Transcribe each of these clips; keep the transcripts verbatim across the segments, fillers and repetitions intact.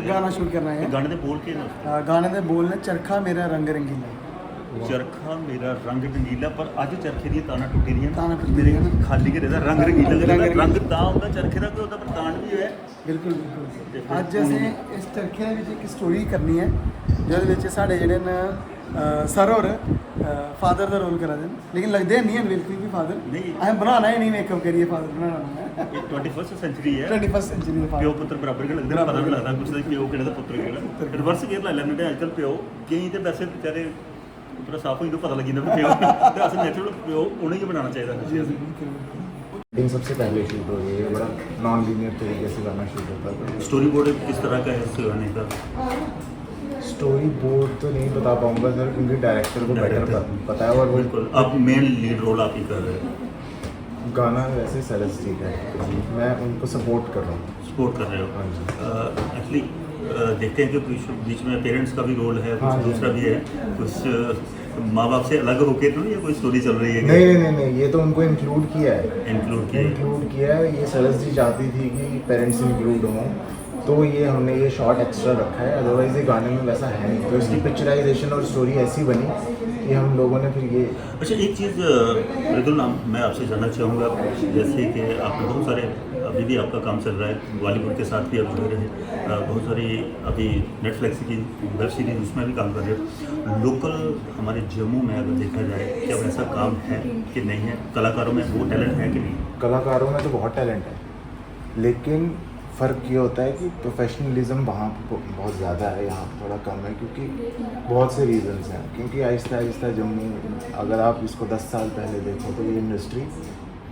गाना शुरू करना है। गाने दे बोल केह् न? अ, गाने दे बोल ने चरखा मेरा रंग रंगीला। चरखा मेरा रंग रंगीला, पर अज्ज चरखे दियां तानां टुट्टी दियां न। तानां टुट्टी मेरे दियां न। खाली घरे दा रंग रंगीला। रंग रंगीला। रंग तां होंदा चरखे दा कि ओह्दा पर तान बी होऐ। बिल्कुल बिल्कुल। ते फिर अज्ज असें इस चरखे दे बिच इक स्टोरी करनी ऐ, जेह्दे बिच साढ़े जेह्ड़े न अ, सर होर फादर दा रोल करा दे न, लेकिन लगदे निं हैन बिल्कुल बी फादर। नेईं। असें बनाना ही निं मेकअप करियै फादर बनाना। एह् ट्वेंटी फर्स्ट सेंचुरी ऐ। ट्वेंटी फर्स्ट सेंचुरी दे प्यो फादर। पुत्र बराबर गै लगदे न, पता निं लगदा कुसै दा प्यो केह्ड़ा ते पुत्र केह्ड़ा। रिवर्स गेयर लाई लैंदे न अजकल प्यो। केईं ते वैसे बेचारे उप्परा साफ होई जंदे, पता लग्गी जंदा प्यो। ते अस नेचुरल प्यो उ'नेंगी बनाना चाहिदा। जी, जी, बिल्कुल, बिल्कुल। इन सबसे पहले शूट हो रही है, बड़ा नॉन लीनियर तरीके से करना शुरू करता था। स्टोरी बोर्ड किस तरह का है इस गाने का? स्टोरी बोर्ड तो नहीं बता पाऊंगा सर, क्योंकि डायरेक्टर को बेटर डायरेक्टर। पता है। और वो बिल्कुल, आप मेन लीड रोल आप ही कर रहे हो। गाना वैसे सरस जी का है, मैं उनको सपोर्ट कर रहा हूँ। सपोर्ट कर रहे हो। हाँ जी। एक्चुअली देखते हैं कि कुछ बीच में पेरेंट्स का भी रोल है, कुछ हाँ जी। दूसरा भी है, कुछ अ, माँ बाप से अलग होके तो नहीं कोई स्टोरी चल रही है? नहीं नहीं नहीं नहीं, ये तो उनको इंक्लूड किया है। इंक्लूड किया है। इंक्लूड किया है। ये सरस जी चाहती थी कि पेरेंट्स इंक्लूड हों, तो ये हमने ये शॉट एक्स्ट्रा रखा है, अदरवाइज ये गाने में वैसा है नहीं। तो इसकी पिक्चराइजेशन और स्टोरी ऐसी बनी कि हम लोगों ने फिर ये अच्छा, एक चीज़ रितुल नाम मैं आपसे जानना चाहूँगा, जैसे कि आपने बहुत सारे, अभी भी आपका काम चल रहा है, बॉलीवुड के साथ भी आप जुड़े रहे, अ, बहुत सारी अभी नेटफ्लिक्स की वेब सीरीज, उसमें भी काम कर रहे हो। लोकल हमारे जम्मू में अगर देखा जाए, क्या वैसा काम है कि नहीं है? कलाकारों में वो टैलेंट है कि नहीं? कलाकारों में तो बहुत टैलेंट है, लेकिन फ़र्क ये होता है कि प्रोफेशनलिज्म वहाँ पर बहुत ज़्यादा है, यहाँ पर थोड़ा कम है, क्योंकि बहुत से रीज़न्स हैं। क्योंकि आहिस्ता आहिस्ता जम्मू, अगर आप इसको दस साल पहले देखो तो ये इंडस्ट्री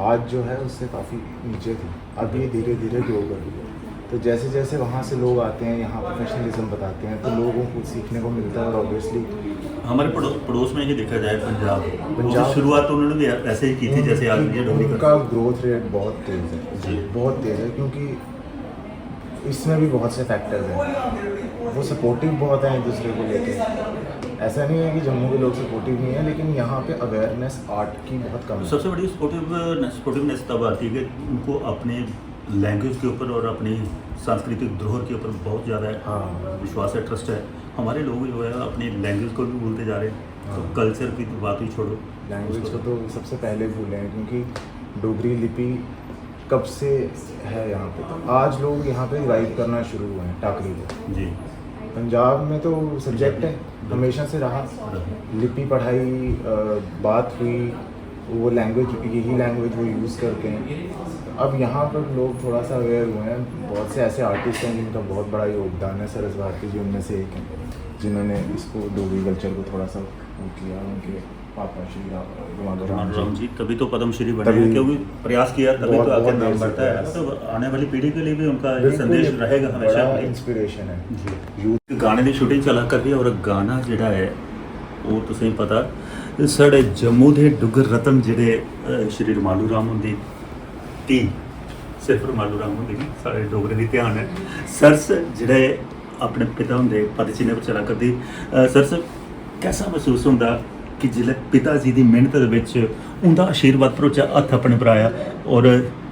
आज जो है उससे काफ़ी नीचे थी, अब ये धीरे धीरे ग्रो कर रही है। तो जैसे जैसे वहाँ से लोग आते हैं, यहाँ प्रोफेशनलिज्म बताते हैं, तो लोगों को सीखने को मिलता है। और ऑब्वियसली हमारे पड़ो, पड़ोस में ये देखा जाए, पंजाब, पंजाब। उसकी शुरुआत तो उन्होंने भी ऐसे ही की थी जैसे आज ये डोगरी उनका करते हैं। ग्रोथ रेट बहुत तेज़ है। जी। बहुत तेज़ है, क्योंकि इसमें भी बहुत से फैक्टर्स हैं। वो सपोर्टिव बहुत हैं एक दूसरे को लेके। ऐसा नहीं है कि जम्मू के लोग सपोर्टिव नहीं है, लेकिन यहाँ पे अवेयरनेस आर्ट की बहुत कम है। सबसे बड़ी सपोर्टिव सपोर्टिवनेस तब आती है कि उनको अपने लैंग्वेज के ऊपर और अपनी सांस्कृतिक धरोहर के ऊपर बहुत ज़्यादा हाँ। विश्वास है, ट्रस्ट है। हमारे लोग जो है अपनी लैंग्वेज को भी भूलते जा रहे हैं। तो हाँ। कल्चर की तो बात ही छोड़ो। लैंग्वेज को तो सबसे पहले भूले हैं, क्योंकि डोगरी लिपि कब से है यहाँ पे, तो आज लोग यहाँ पे रिवाइव करना शुरू हुए हैं टाकरी को। जी। पंजाब में तो सब्जेक्ट है, हमेशा से रहा। लिपि पढ़ाई, अ, बात हुई, वो लैंग्वेज, यही लैंग्वेज वो यूज़ करते हैं। अब यहाँ पर लोग थोड़ा सा अवेयर हुए हैं। बहुत से ऐसे आर्टिस्ट हैं जिनका बहुत बड़ा योगदान है, सरस भारती जी उनमें से एक हैं, जिन्होंने इसको, डोगरी कल्चर को थोड़ा सा वो किया। उनके पापा श्री राम, रुमालू राम राम जी। जी, तभी तो पद्म श्री बने तभी हैं, क्योंकि प्रयास किया तभी बहुत, तो आखिर बहुत नाम देर से बढ़ता है। प्रयास। तो आने वाली पीढ़ी के लिए भी उनका ये बिल्कुल, संदेश एक रहेगा हमेशा। बड़ा इंस्पिरेशन है। जी। गाने की शूटिंग चला कर रही है और गाना ਜਿਹੜਾ ਹੈ ਉਹ ਤੁਸੀਂ ਪਤਾ, ਸਾਡੇ ਜੰਮੂ ਦੇ ਡੁੱਗਰ ਰਤਨ ਜਿਹੜੇ ਅ, ਸ਼੍ਰੀ ਰੁਮਾਲੂ ਰਾਮ ਹੁੰਦੇ ਤੀ, ਸਿਰਫ ਰੁਮਾਲੂ ਰਾਮ ਹੁੰਦੇ ਨਹੀਂ, ਸਾਡੇ ਡੋਗਰੇ ਦੀ ਧਿਆਨ ਹੈ। सरस ਜਿਹੜੇ ਆਪਣੇ ਪਿਤਾ ਹੁੰਦੇ ਪਦ ਚਿੰਨ੍ਹ पर चला करदी। अ, सरस, कैसा महसूस होंदा कि जिसलै पिता जी दी मेहनत दे बिच उं'दा आशीर्वाद भरोचा हत्थ अपने पर आया और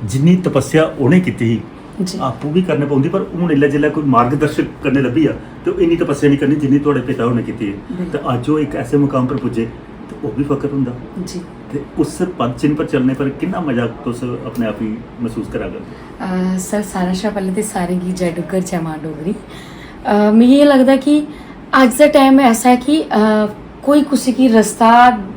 जिन्नी तपस्या उ'नें कीती ही, जी। आपूं भी करने पौंदी, पर हून इल्लै जिसलै कोई मार्गदर्शक कन्नै लब्भी जा ते ओह् इन्नी तपस्या नहीं करनी जिन्नी थुआढ़े पिता होरें कीती ऐ। बिल्कुल। ते अज्ज ओह् इक ऐसे मुकाम पर पुज्जे ते ओह् भी फख्र होंदा। जी। ते उस पद चिन्ह पर चलने पर किन्ना मजा तुस अपने आप गी महसूस करा करदे? अ, सर, सारें शा पैह्लें ते सारें गी जय डुग्गर, जय मां डोगरी। अ, मिगी एह् लगदा कि अज्ज दा टाइम ऐसा ऐ कि, अ, कोई कुसै गी रस्ता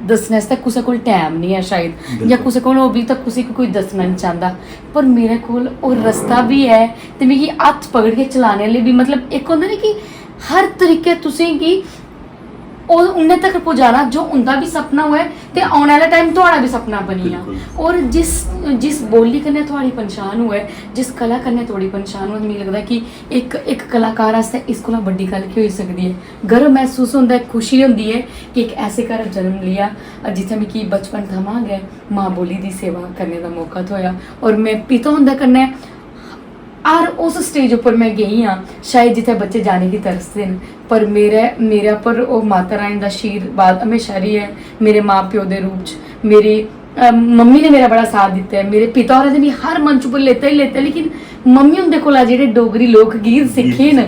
दस्सने आस्तै कुसै कोल टाइम निं ऐ शायद, जां बिल्कुल। कुसै कोल होग बी तां कुसै गी कोई दस्सना निं चांह्दा। पर मेरे कोल ओह् रस्ता बी ऐ ते मिगी हत्थ पकड़ियै चलाने आह्ले बी, मतलब, इक होंदा ना कि हर तरीके तुसें गी ओह् उन्ने तक पुजाना जो उं'दा बी सपना होऐ ते औने आह्ला टाइम थुआढ़ा बी सपना बनी जा। बिल्कुल। और जिस, जिस बोली कन्नै थुआढ़ी पंछान होऐ, जिस कला कन्नै थुआढ़ी पंछान होऐ, मिगी लगदा कि इक, इक कलाकार आस्तै इस कोला बड्डी गल्ल केह् होई सकदी ऐ? गर्व मसूस होंदा ऐ, खुशी होंदी ऐ कि इक ऐसे घर जन्म लेआ जित्थै मिगी बचपन थमां गै मां बोली दी सेवा करने दा मौका थ्होएआ। और में पिता हुंदे कन्नै हर उस स्टेज उप्पर में गेई आं, शायद जित्थै बच्चे जाने गी तरसदे न, पर मेरे, मेरे उप्पर ओह् माता रानी दा आशीर्वाद म्हेशा रेहा ऐ। मेरे मां प्यो दे रूप च मेरी, अ, मम्मी ने मेरा बड़ा साथ दित्ता ऐ, मेरे पिता होरें ते मिगी हर मंच उप्पर लेता ही लेता ऐ, लेकिन मम्मी हुंदे कोला जेह्ड़े डोगरी लोक गीत सिक्खे न,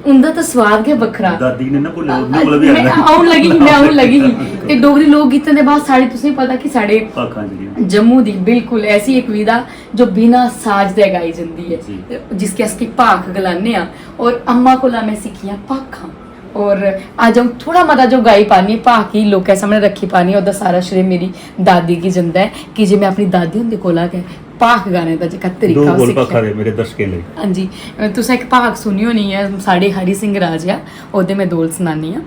उं'दा ते स्वाद गै बक्खरा। ਦਾਦੀ ਨੇ ਨਾ ਭੁੱਲੇ ਉਹਦੇ ਕੋਲ ਵੀ मैं ਆਉਂਦਾ। आउन लगी ही, मैं आउन लगी ही। ते डोगरी लोक गीतें दे बाद साढ़े, तुसें पता कि साढ़े भाखां जेह्ड़ियां। जम्मू दी बिल्कुल ऐसी एक विधा जो बिना साज दे गाई जंदी जी। है, जिसके अस की भाख गलाने आं। और अम्मा कोला मैं सिक्खियां भाखां। और अज्ज अ'ऊं थोड़ा मता जो गाई पानी, भाख गी लोकें सामने रक्खी पानी, ओह्दा सारा श्रेय मेरी दादी गी जंदा ऐ कि जे मैं अपनी दादी हुंदे कोला गै भाख गाने दा जेह्का दो तरीका ओह् बोल सिक्खेआ। भाखा दे मेरे दर्शकें लेई। हां जी, तुसें इक भाख सुनी होनी ऐ, साढ़े हरि सिंह राज आ, ओह्दे मैं दो बोल सनानी आं।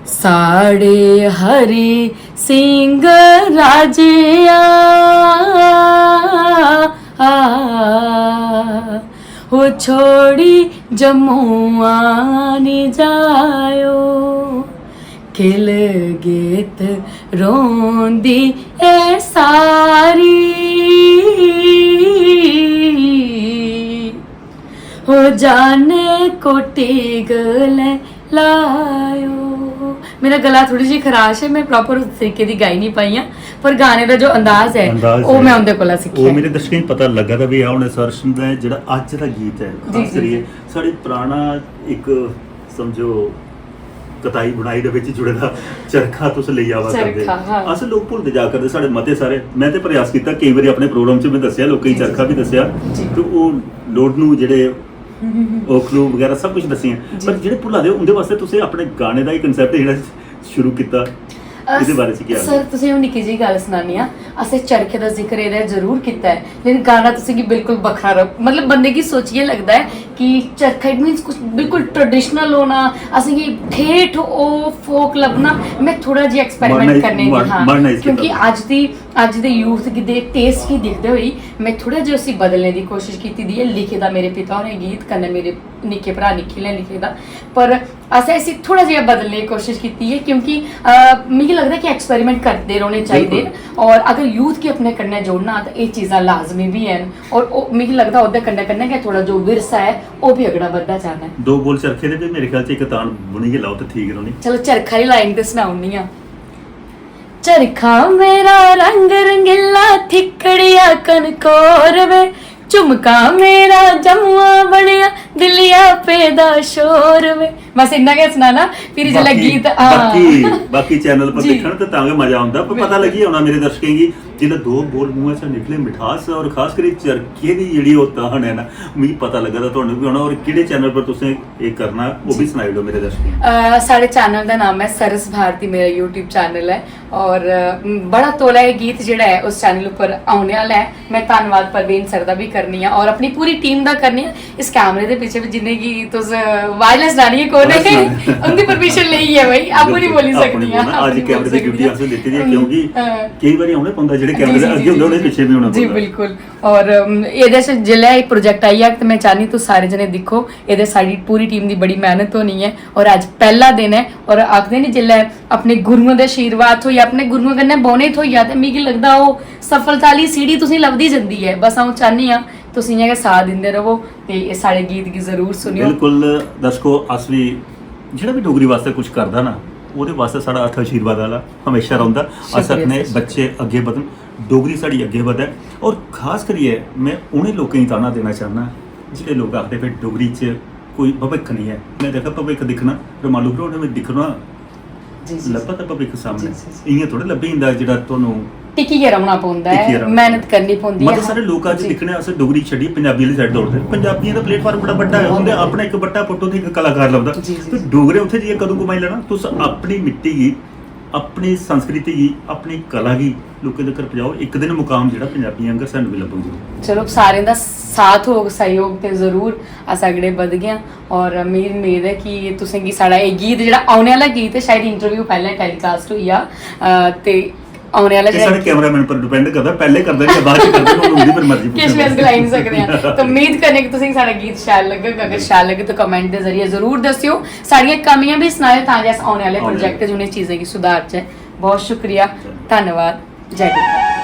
साढ़े हरि सिंह राजेआ, ओ छोड़ी जम्मू आनी जायो, खिल गेत रोंदी ए सारी, ओ जाने कोटी गले लायो। मेरा गला थोड़ी जी खराश है, मैं प्रॉपर उस तरीके दी गाई नहीं पाई हां, पर गाने दा जो अंदाज है, अंदाज ਉਹ ਹੈ। ਮੈਂ ਉਹਦੇ ਕੋਲੋਂ ਸਿੱਖਿਆ। ਉਹ ਮੇਰੇ ਦਰਸ਼ਕਾਂ ਨੂੰ ਪਤਾ ਲੱਗਾ ਤਾਂ ਵੀ ਆ ਹੁਣ ਇਸ ਅਰਸ਼ਮ ਦਾ ਜਿਹੜਾ ਅੱਜ ਦਾ ਗੀਤ ਹੈ, ਜੀ, ਖਾਸ ਜੀ, ਕਰੀਏ ਜੀ। ਸਾਡੇ ਪੁਰਾਣਾ ਇੱਕ, ਸਮਝੋ, ਕਤਾਈ ਬੁਣਾਈ ਦੇ ਵਿੱਚ ਜੁੜੇ ਦਾ ਚਰਖਾ ਤੁਸੀਂ ਲਈ ਆਵਾ ਕਰਦੇ। ਚਰਖਾ, ਹਾਂ। ਅਸਲ ਲੋਕ ਭੁੱਲਦੇ ਜਾ ਕਰਦੇ ਸਾਡੇ ਮਤੇ ਸਾਰੇ। ਮੈਂ ਤੇ ਪ੍ਰਯਾਸ ਕੀਤਾ, ਕਈ ਵਾਰੀ ਆਪਣੇ ਪ੍ਰੋਗਰਾਮ 'ਚ ਮੈਂ ਦੱਸਿਆ, ਲੋਕਾਂ ਨੂੰ ਜੀ, ਜੀ, ਚਰਖਾ ਵੀ ਜੀ। ਦੱਸਿਆ। ਜੀ। ਤੇ ਉਹ ਲੋਡ ਨੂੰ ਜਿਹੜੇ ਉਹ ਕਲੂ ਵਗੈਰਾ ਸਭ ਕੁਝ ਦੱਸਿਆ। ਜੀ। ਪਰ ਜਿਹੜੇ ਭੁੱਲਾਦੇ ਉਹਦੇ ਵਾਸਤੇ ਤੁਸੀਂ ਆਪਣੇ ਗਾਣੇ ਦਾ ਹੀ ਕਨਸੈਪਟ ਜਿਹੜਾ ਸ਼ੁਰੂ ਕੀਤਾ, ਇਹਦੇ ਬਾਰੇ 'ਚ ਕੀ ਸਰ, ਤੁਸੀਂ ਉਹ ਨਿੱਕੀ ਜਿਹੀ ਗੱਲ ਸੁਣਾਨੀ ਆ। ਅਸੀਂ ਚਰਖੇ ਦਾ ਜ਼ਿਕਰ ਇਹਦਾ ਜ਼ਰੂਰ ਕੀਤਾ ਹੈ, ਲੇਕਿਨ ਗਾਣਾ ਤੁਸੀਂ ਕੀ ਬਿਲਕੁਲ ਵੱਖਰਾ ਰ-, ਮਤਲਬ ਬੰਦੇ ਕੀ ਸੋਚੀਏ ਲੱਗਦਾ ਹੈ ਕਿ ਚਰਖਾ, ਇਟ ਮੀਨਸ ਕੁਝ ਬਿਲਕੁਲ ਟ੍ਰੈਡੀਸ਼ਨਲ ਹੋਣਾ, ਅਸੀਂ ਕੀ ठेठ ਉਹ ਫੋਕ ਲੱਭਣਾ। ਮੈਂ ਥੋੜਾ ਜਿਹਾ ਐਕਸਪੈਰੀਮੈਂਟ ਮਰਨਾ ਕਰਨੇ ਦੀ, ਮਰ- ਹਾਂ, ਮਰਨਾ ਇਸ ਕਿਉਂਕਿ ਕਿਤਾਬ। ਅੱਜ ਦੀ ਅੱਜ ਦੇ ਯੂਥ ਦੇ ਟੇਸਟ ਕੀ ਦਿਖਦੇ ਹੋਈ ਮੈਂ ਥੋੜਾ ਜਿਹਾ ਅਸੀਂ ਬਦਲਣੇ ਦੀ ਕੋਸ਼ਿਸ਼ ਕੀਤੀ ਦੀ ਹੈ। ਲਿਖੇ ਦਾ ਮੇਰੇ ਪਿਤਾ ਨੇ ਗੀਤ ਕਰਨੇ, ਮੇਰੇ ਨਿੱਕੇ ਭਰਾ ਨਿੱਖਿਲ ਨੇ ਲਿਖੇ ਦਾ, ਪਰ असें इसी थोड़ा जेहा बदलने दी कोशिश कीती है, क्योंकि अ, मिगी लगदा कि एक्सपेरिमेंट करदे रौह्ने चाहिदे न। और अगर यूथ गी अपने कन्नै जोड़ना, तां एह् चीज़ां लाजमी बी हैन। और ओह्, मिगी लगदा, ओह्दे कन्नै कन्नै गै थोह्ड़ा जो विरसा ऐ, ओह् बी अगड़ा बधदा जाना ऐ। ਦੋ ਬੋਲ ਚਰਖੇ ਦੇ ਵੀ ਮੇਰੇ ਖਿਆਲ 'ਚ ਇੱਕ ਤਾਣ ਬੁਣੀ ਕੇ ਲਾਓ ਤਾਂ ਠੀਕ ਰਹਿਣੀ। चलो, चरखा आह्ली लाइन ते सनाई ओड़नी आं। चरखा मेरा रंग रंगीला, थिकड़िया कनकोर वे, झुमका मेरा जमुआ बनेआ, दिलिया पेदा शोर वे। बस इन्ना गै सनाना। फिर जिसलै बाकी- गीत, हां। बाकी बाकी चैनल पर जी। दिक्खन ते तां गै मजा औंदा, पर पता बिल्कुल। लगी जाना मेरे दर्शकें गी, जिसलै दो बोल मुंहा चा निकले, मिठास और खास करियै चरखे दी जेह्ड़ी ओह् तान ऐ ना, मिगी पता लग्गा दा तुहानू बी होना। और केह्ड़े चैनल पर तुसें एह् करना, ओह् बी सनाई ओड़ो मेरे दर्शकें गी। अ, साढ़े चैनल दा नाम ऐ सरस भारती, मेरा यूट्यूब चैनल ऐ। और अ, बड़ा तौला एह् गीत जेह्ड़ा ऐ, उस चैनल उप्पर औने आह्ला ऐ। मैं धन्नवाद परवीन सर दा बी करनी आं और अपनी पूरी टीम दा करनी आं। इस कैमरे दे पिच्छे बी जिन्ने गी तुस, अ, वायरलेस लानी है, कौन है? वायरलेस लानी। उंदी परमिशन लेई है भाई, आपूं नहीं बोली आपको नहीं सकदी आं, बोलना। आज आपूं कैमरे नहीं की ड्यूटी बोली आपसे लेती है, सकदी आं। क्योंकि हां। कई बारी औने पौंदा जेह्ड़े जी, कैमरे जी, दे अग्गे जी, होंदे, जी, उ'नें जी। पिच्छे भी होना जी, पौंदा। बिल्कुल। और, अम, एह्दे च जिसलै एह् प्रोजेक्ट आई जाग ते मैं चाह्न्नी तुस सारे जने दिक्खो, एह्दे साढ़ी पूरी टीम दी बड़ी मेहनत होनी ऐ। और अज्ज पैह्ला दिन ऐ और आखदे नी, जिसलै अपने गुरुएं दा आशीर्वाद थ्होई जा, अपने गुरुएं कन्नै बौह्ने थ्होई जा, ते मिगी लगदा ओह् सफलता आह्ली सीढ़ी तुसेंगी लभदी जंदी ऐ। बस अ'ऊं चाह्न्नी आं तुस इ'यां गै साथ दिंदे र'वो ते एह् साढ़े गीत गी जरूर सुनेओ। बिल्कुल दर्शको, अस भी जेह्ड़ा बी डोगरी वास्तै कुछ करदा ना, ओह्दे वास्तै साढ़ा हत्थ आशीर्वाद आह्ला हमेशा रौंह्दा। अस शुक्रिया आखने सर। बच्चे अग्गें बधन, डोगरी साढ़ी अग्गें बधै। और खास करियै में उ'नें लोकें गी ताना देना चाह्न्नां जेह्ड़े लोक आखदे भाई डोगरी च कोई भविक्ख निं ऐ। में दिक्खेआ भविक्ख दिक्खना, रमालू भ्रा होरें में दिक्खना, जी, जी, लब्भा दा भविक्ख सामने। जी, जी, जी। इ'यां थोह्ड़ा लब्भी जंदा जेह्ड़ा तुहानू टिकियै रौह्ना पौंदा टिकियै ऐ, रौह्ना मेहनत करनी पौंदी ऐ। मतलब सारे लोक अज्ज जी। दिक्खने अस डोगरी छड्डियै पंजाबी आह्ली साइड दौड़दे। पंजाबियें दा प्लेटफार्म बड़ा बड्डा है, उं'दे अपना इक बट्टा पुट्टो ते इक कलाकार लभदा। जी, जी, ते जी। डोगरे उत्थै जाइयै कदूं कमाई लैना? तुस अपनी मिट्टी गी, अपनी संस्कृति गी, अपनी कला गी लोकें तगर पजाओ। इक दिन मुकाम जेह्ड़ा पंजाबियें आंगर सानू बी लब्भग जरूर। चलो, सारें दा साथ होग, सैह्योग, ते जरूर अस अगड़े बधगे आं। और मिगी उम्मीद ऐ कि तुसें गी साढ़ा एह् गीत, जेह्ड़ा औने आह्ला गीत ऐ, शायद इंटरव्यू पैह्लें टैलीकास्ट होई जा, अ, ते औने आह्ला ਇਹ ਸਾਡੇ जेह्ड़ा ਕੈਮਰਾਮੈਨ पर डिपेंड करदा, पैह्लें करदा कि बाद च करदा, हून उं'दी पर मर्जी। किश बी अस गलाई निं सकदे आं। ते उम्मीद करने कि तुसें गी साढ़ा गीत शैल लग्गग। अगर शैल लग्गे, तो कमेंट दे जरिए जरूर दस्सेओ। साढ़ियां कमियां बी सनाएओ, तां जे अस औने आह्ले औने आह्ले। प्रोजेक्ट च उ'नें चीजें गी सुधारचै। बहुत शुक्रिया, धन्नवाद, जय डुग्गर।